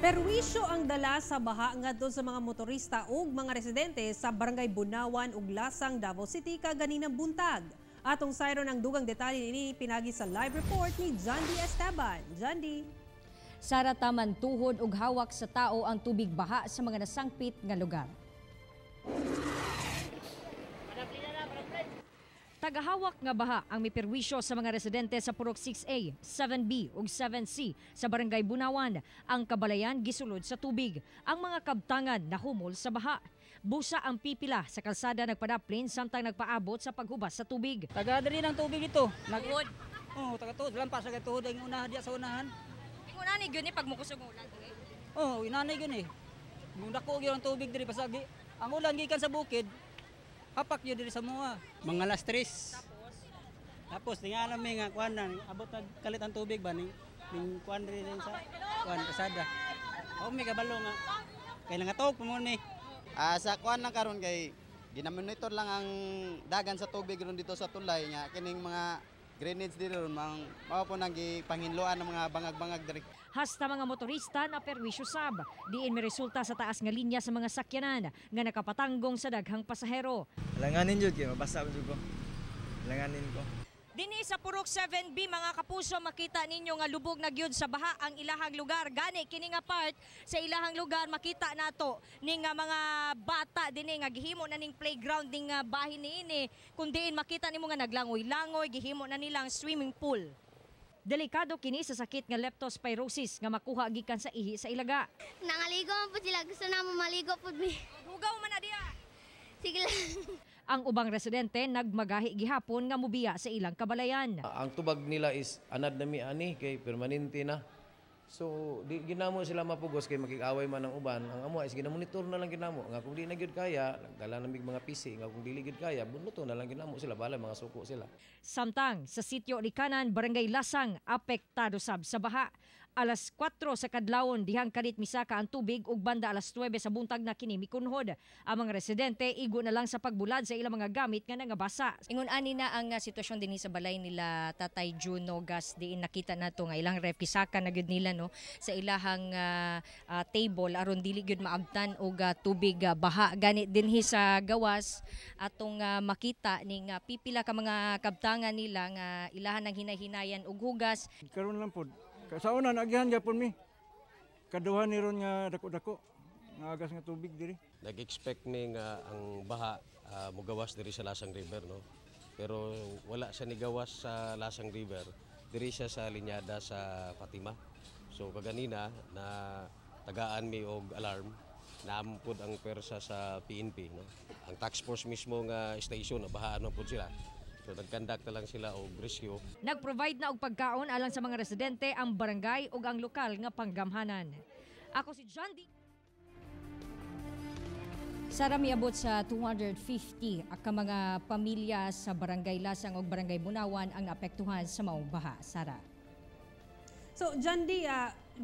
Perwisyo ang dala sa baha ngadto sa mga motorista ug mga residente sa Barangay Bunawan ug Lasang, Davao City kaganinang buntag. Atong sayron ang dugang detalye niini pinagi sa live report ni Jandy Esteban. Jandy. Sara, taman tuhod ug hawak sa tao ang tubig baha sa mga nasangpit nga lugar. Tagahawak nga baha ang miperwisyo sa mga residente sa Purok 6A, 7B ug 7C sa Barangay Bunawan. Ang kabalayan gisulod sa tubig. Ang mga kabtangan nahumol sa baha. Busa ang pipila sa kalsada nagpadaplin samtang nagpaabot sa paghubas sa tubig. Taga diri ng tubig dito. Nag Oh, taga tuhod lampas sa tuhod ang unahan diya sa unahan. Ingon ani gyud ni pag mukusog ang ulan. Oh, inanay gyud ni. Mundako gyud ang tubig diri pasagi. Ang ulan gikan sa bukid. Hapak yun diri sa mua. Mga alas 3. Tapos tingalan mi nga kuan na abot nag kalit ang tubig ba ning ning kuan diri sa kuan kasada. Ako may kabalo nga kay nangatog pa mo ni. Sa kuan lang karon kay ginamonitor lang ang dagan sa tubig ron dito sa tulay nga kining mga grenades diri ron mang mao po nang gipanghinloan ng mga bangag-bangag diri. Hasta mga motorista na perwisyo sab, diin may resulta sa taas nga linya sa mga sakyanan nga nakapatanggong sa daghang pasahero. Langanin jud kay mabasa jud ko. Langanin ko. Dinhi sa Purok 7B, mga kapuso, makita ninyo nga lubog na gyud sa baha ang ilahang lugar. Gani kini nga part sa ilahang lugar makita nato ning nga mga bata dinhi nga gihimo na ning playground ning bahin niini, kun diin makita nimo nga naglangoy-langoy, gihimo na nilang swimming pool. Delikado kini sa sakit nga leptospirosis nga makuha gikan sa ihi sa ilaga. Nangaligo man po sila, gusto na mo maligo po mi. Hugaw man na diya. Sige lang. Ang ubang residente nagmagahi gihapon nga mubiya sa ilang kabalayan. Ang tubag nila is anad na mi ani kay permanente na. So di ginamo sila mapugos kay makig-away man ang uban. Ang amo is ginamonitor na lang ginamo nga kung di na gyud kaya, nagdala na mig mga PC nga kung dili gyud kaya, bunuto na lang ginamo sila, bala mga suko sila. Samtang sa sitio Likanan, Barangay Lasang, apektado sab sa baha. Alas 4 sa kadlawon dihang kalit misaka ang tubig ug banda alas 9 sa buntag na kini mikunhod. Ang mga residente igo na lang sa pagbulad sa ilang mga gamit nga nangabasa. Ingon ani na ang sitwasyon dinhi sa balay nila Tatay Juno Gas, diin nakita nato nga ilang ref kisaka na gyud nila no sa ilahang table aron dili gyud maabtan og tubig baha. Gani dinhi sa gawas atong makita ning pipila ka mga kabtangan nila nga ilahan ang hinahinayan og hugas. Karon lang pod. Sa una naagihan gyapon mi. Kaduha ni ron nga dako-dako nga agas nga tubig diri. Nag-expect ni nga ang baha mugawas diri sa Lasang River no. Pero wala siya nigawas sa Lasang River, diri siya sa linyada sa Fatima. So kaganina na tagaan mi og alarm, naampod ang pwersa sa PNP no. Ang task force mismo nga station nabahaan man pud sila. So nag-conduct na lang sila og rescue. Nag-provide na og pagkaon alang sa mga residente ang barangay ug ang lokal nga panggamhanan. Ako si John D. Sara, miabot sa 250 ka mga pamilya sa Barangay Lasang ug Barangay Bunawan ang naapektuhan sa maong baha. Sara. So Jandy,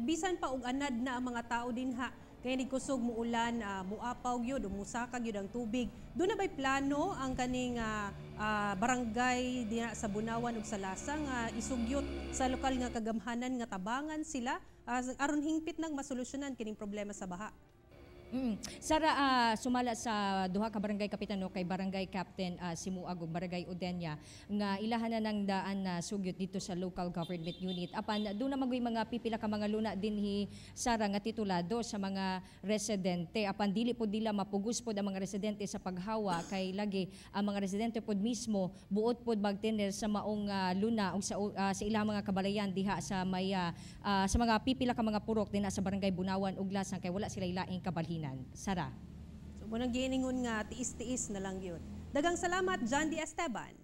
bisan pa og anad na ang mga tao dinha kay kusog muulan, muapaw gyud, musaka gyud ang tubig. Doon na ba'y plano ang kaning barangay dinha sa Bunawan ug sa Lasang isugyot sa lokal nga kagamhanan nga tabangan sila aron hingpit nang masolusyonan kining problema sa baha? Sara, sumala sa duha ka barangay kapitan no, kay Barangay Captain Simuag ug Barangay Udenya nga ilahan na ng daan na sugyot dito sa local government unit. Apan doon na magoy mga pipila ka mga luna dinhi, Sara, nga titulado sa mga residente. Apan dili pod nila mapugos pod ang mga residente sa paghawa kay lagi ang mga residente pod mismo buot pod magtener sa maong luna ug sa ilang mga kabalayan diha sa may sa mga pipila ka mga purok dinha sa Barangay Bunawan ug Lasang kay wala sila laing kabalhinan. Sara. So munang giiningon nga tiis-tiis na lang yun. Dagang salamat, Jandy Esteban.